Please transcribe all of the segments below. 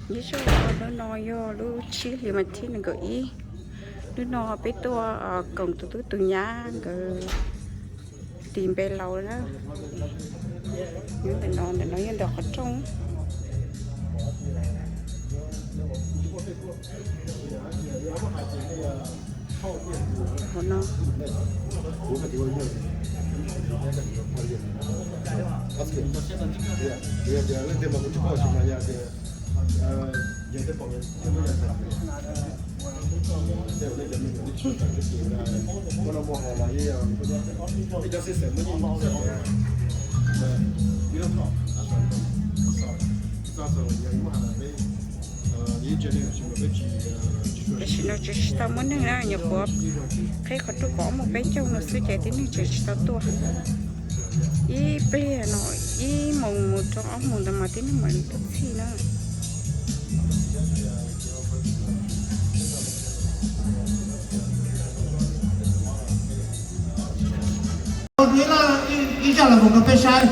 Nyob zoo, hnub no yog lub tsib hlis mas thib nees nkaum ib. Hnub no peb tuaj koom tus tub tus nyab nkawd tis npe laus na. Nyob ntawm no, ntawm no yog ntawm qhov rooj. Hauv no. Tam sim no tseem tsis tau muaj neeg na, nyuam qhuav qhib qhov rooj kaum ob moos peb caug no xwb ces tib neeg tseem tsis tau tuaj. Ib pliag no, ib moos mus rau ob moos ntawd mas tib neeg mam li tuaj txhij na. Ib zaj los mus rau peb saib,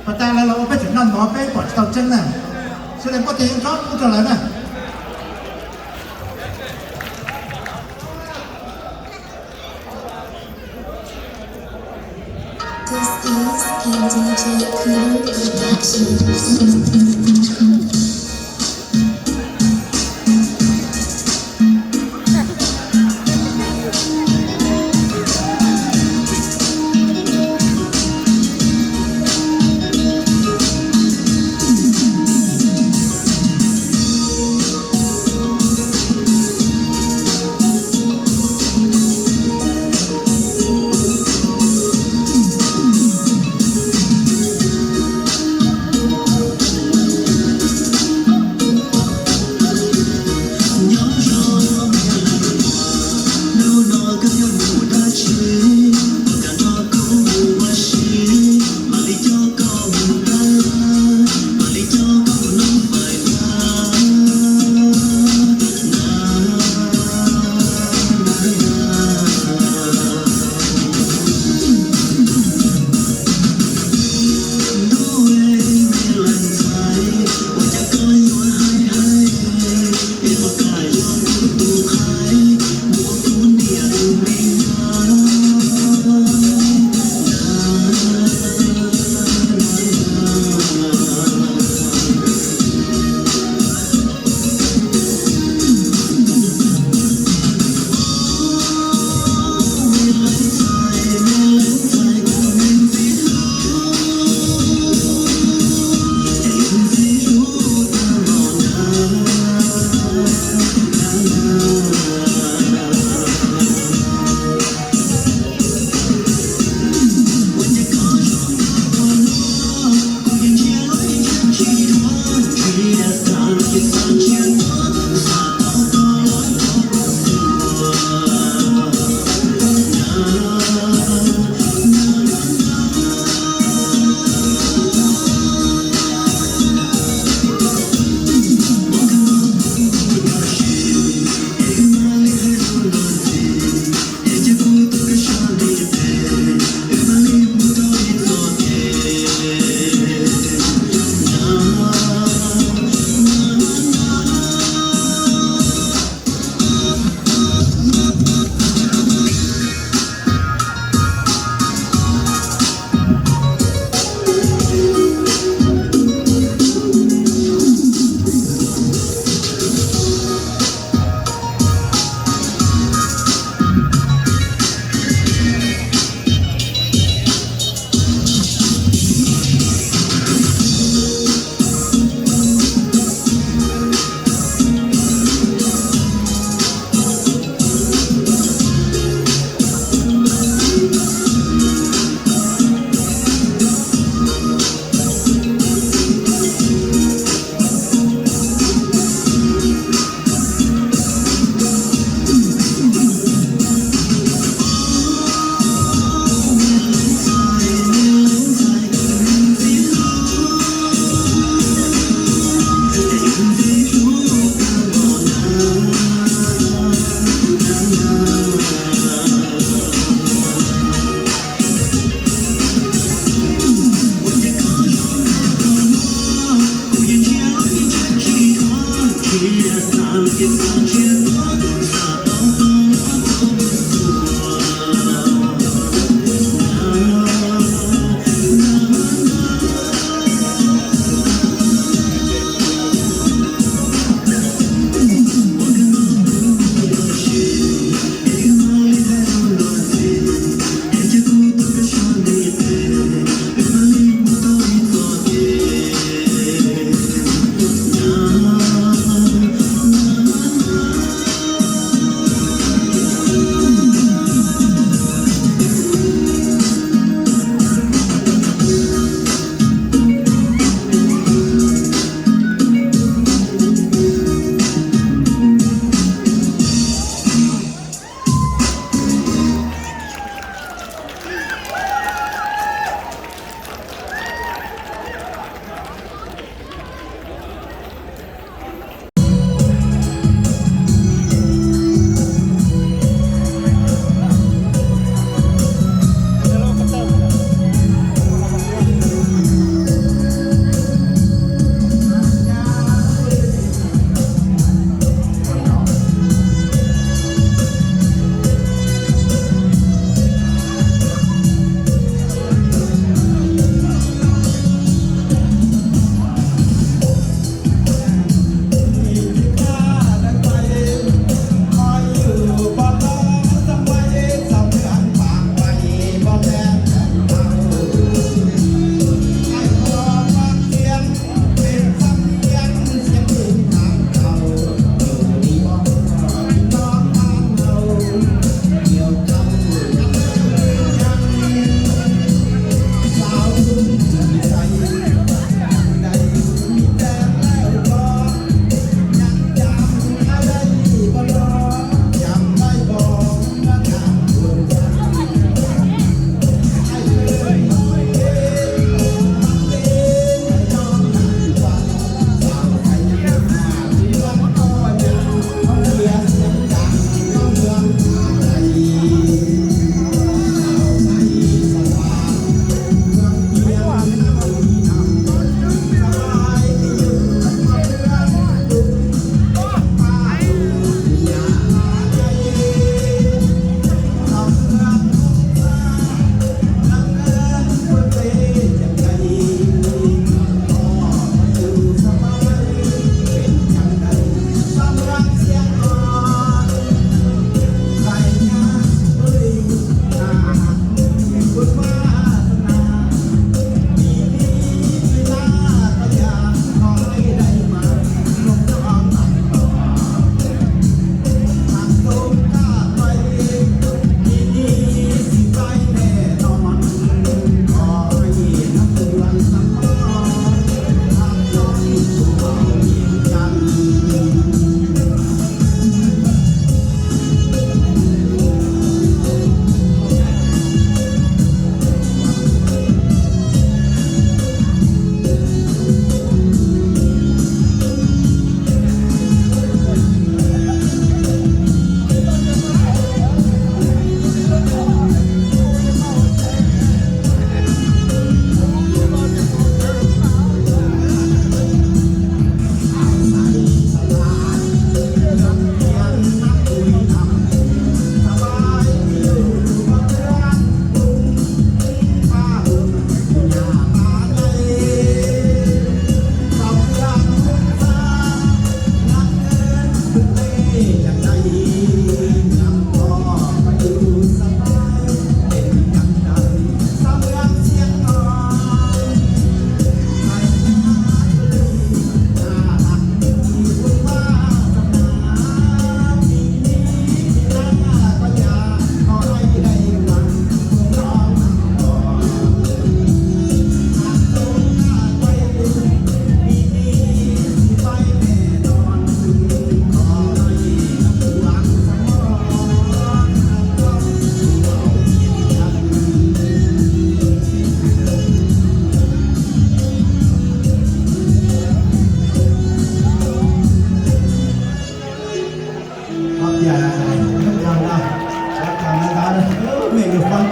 pas tas lawv los ua peb tseem noj ntov peb pom tsis tau tseeb na. Sawv daws muaj tes yeej tsob pub rau lawv na. This is a D J Cooler Production.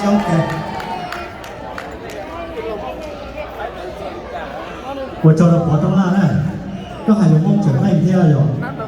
Ua tsaug rau Pov Rooj Laj na, koj hais lus Hmoob tseem meej thiab yog.